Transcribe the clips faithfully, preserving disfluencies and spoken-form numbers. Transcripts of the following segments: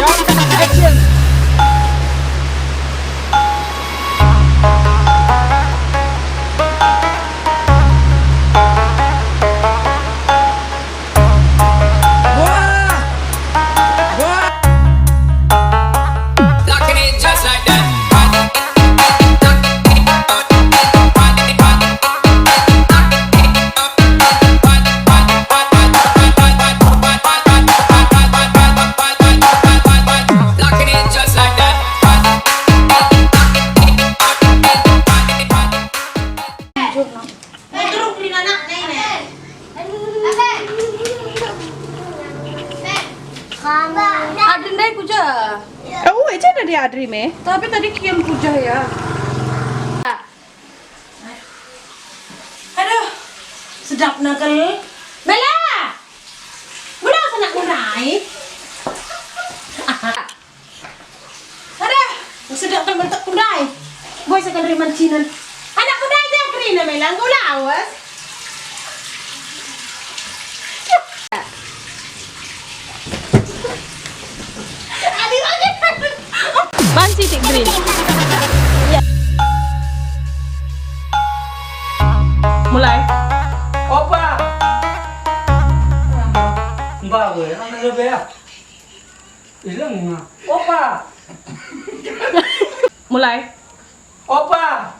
Action. Wah! Wah! Adri ndai kuja. Oh, eja ada dia Adri me. Tapi tadi kiam kuja ya. Aduh, sedap nakal. Mela! Mula sanak mulai. Ada, sedap kan bentuk kundai. Boy sekan riman cinen. Anak kundai jangan kerina mela, enggo lawas. Banci tik green. Mulai. Opa. Mbawe, anu lebe ya. Ilenga. Opa. Mulai. Opa.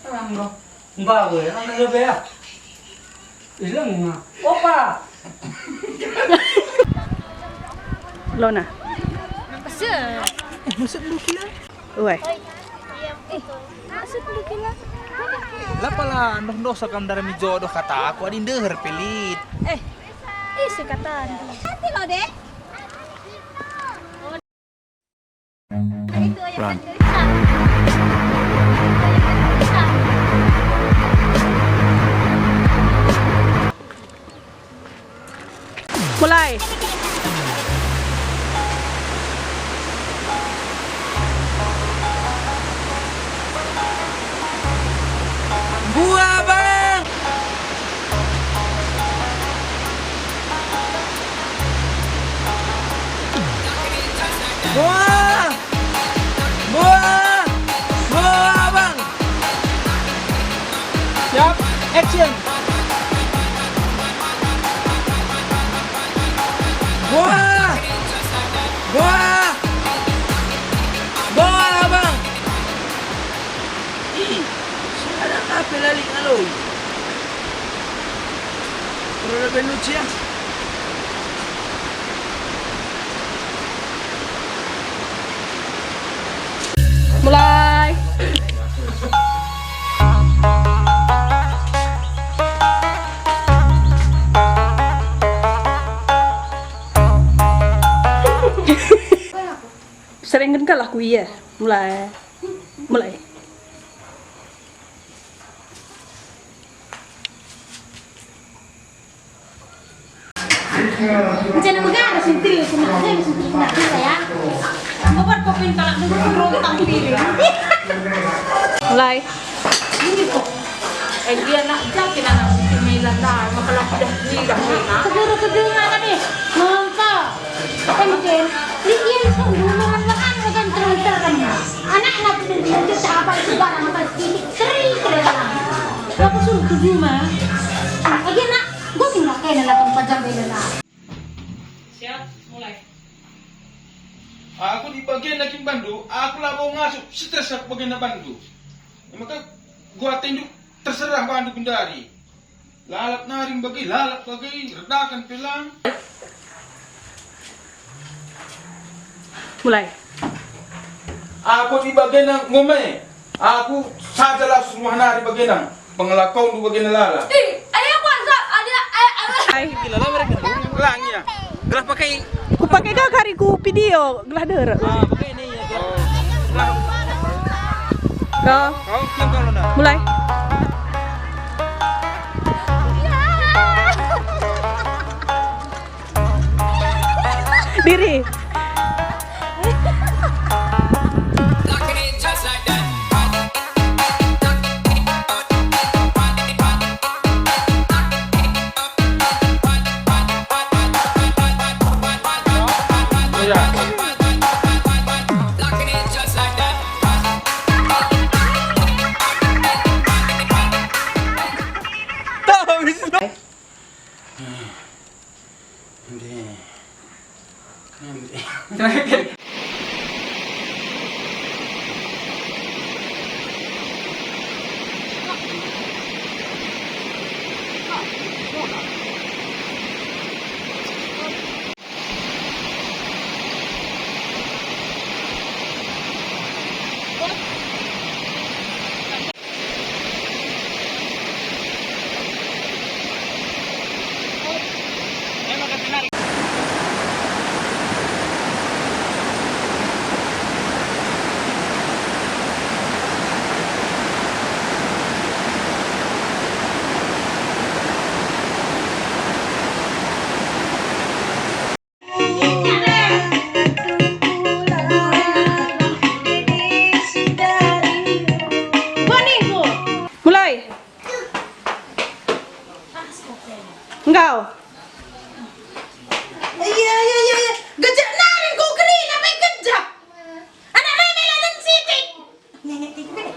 Anggo. Mbawe, anu lebe ya. Ilenga. Opa. Lona. Ese. Maksud lu kira? Uai. Eh, maksud lu kira? Lapa la ndoh-ndoh sakam darami jodoh kata aku adi ndeher pelit. Eh, ise kata. Nanti lo deh. Run. Mulai. Buah, Bang! Buah! Buah! Buah, Bang! Siap, action! Buah! Buah! Buah, Bang! Ih, si anak apa lali ngaloi? Perlu lebih lucu ya? Mulai. Seringken kal aku, iya. Mulai. Mulai. Rencana megara sentil, kena aja sentil kena kita ya. Bapak kau pinta langsung suruh tampil. Mulai. Ini kok. Eh, dia nak jakin anak si Mela dah, maka lah sudah gila kena. Segera kedua tadi. Mantap. Kan mungkin. Ini yang sungguh mengatakan dengan terang-terang. Anak-anak itu dia sahabat sebarang apa titik seri ke dalam. Aku suruh tujuh mah. Lagi nak. Enggo kin la kena la tempat jambe lena. Siap, mulai. Aku di bagena kin bandu, aku labo ngasup, stres aku bagena bandu. E maka, gua atendu terserah bandu gendari. Lalap nari bage, lalap bage, redakan pe lang. Mulai. Aku di bagena ngome. Aku saja las rumah nari bagena. Pengelakon du bagena lala. Ih, ayo, Pak, Pak, ada, ayo, ayo. Hai. Lala mereka. Lang, iya. Gelah pakai. Ku pakai kak hari ku video, gelah dere. Ah, pakai ini ya. Gelah. Go. Kau kiam kau, Luna. Mulai. Diri. Mulai. Enggau. Iya, iya, iya, iya. Gejek nari kau kerina pe gejek. Anak meme la den sitik. Nyenyek titik deh.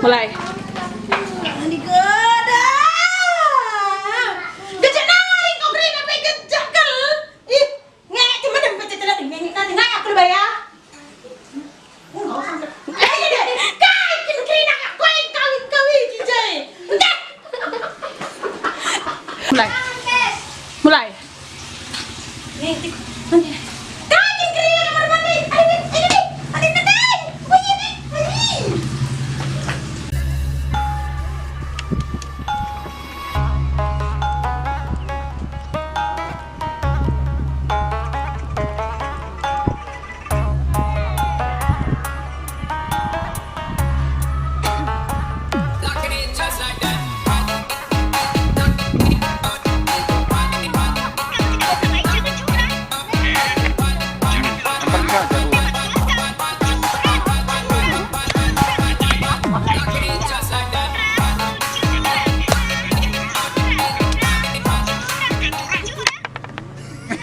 Mulai. Digedang. Gejek nari kau kerina pe gejek kal. Ih, ngenyek ti medem pecet telat, ngenyek nanti ngai aku lebaya. Kai kin kerina kak, kau kawin kawin jijai. Entah. Mulai. Mulai. Kai kin kerina kamar mandi.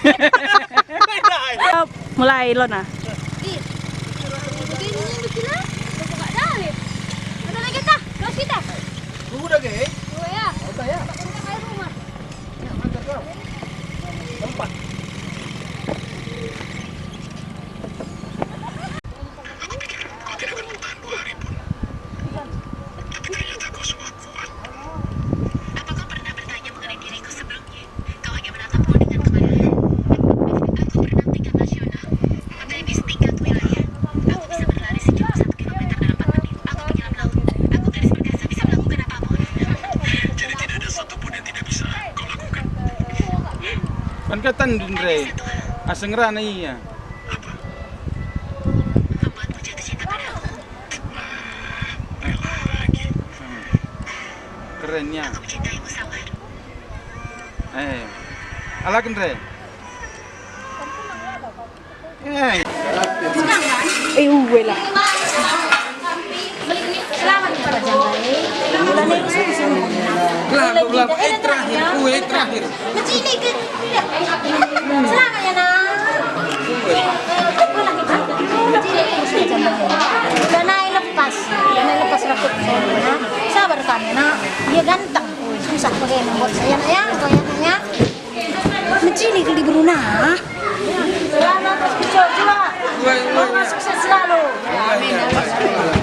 Ayo, ayo, ayo, ayo, ayo. Mulai, Lona. Ih, ini begini, buka dalil. Ada lagi kah? Terus kita? Udah, Ge. Oh, ya. Udah, ya. Kita ke rumah. Ya, mantap, Bang. Tempat. Apakah pernah bertanya mengenai diriku sebelumnya? Kau hanya menatapku dengan kemarahan. Aku berenang tingkat nasional, tenis tingkat wilayah. Aku bisa berlari sejauh satu kilometer dalam empat menit. Aku penyelam laut. Aku gadis perkasa, bisa melakukan apapun. Jadi tidak ada satu pun yang tidak bisa kau lakukan. Kan kata Ndre, aseng rana ia. Apa? Membuatmu jatuh cinta padaku. Rela lagi. Hmm. Kerennya. Aku mencintaimu, Samar. Eh, ala kin, Re? Eh. Eh, uwe lah. Lah, lah, eh, terakhir, uwe, terakhir. Selamat ya, Nak. Udah naik lepas, udah naik lepas rakut. Sabar kamu, Nak. Dia ganteng. Susah pakai membuat saya, Nak, ya. Kau ya, Nak, ya. Mencili ke di Bruna. Selamat, Mas Pucuk, juga. Sukses selalu. Amin.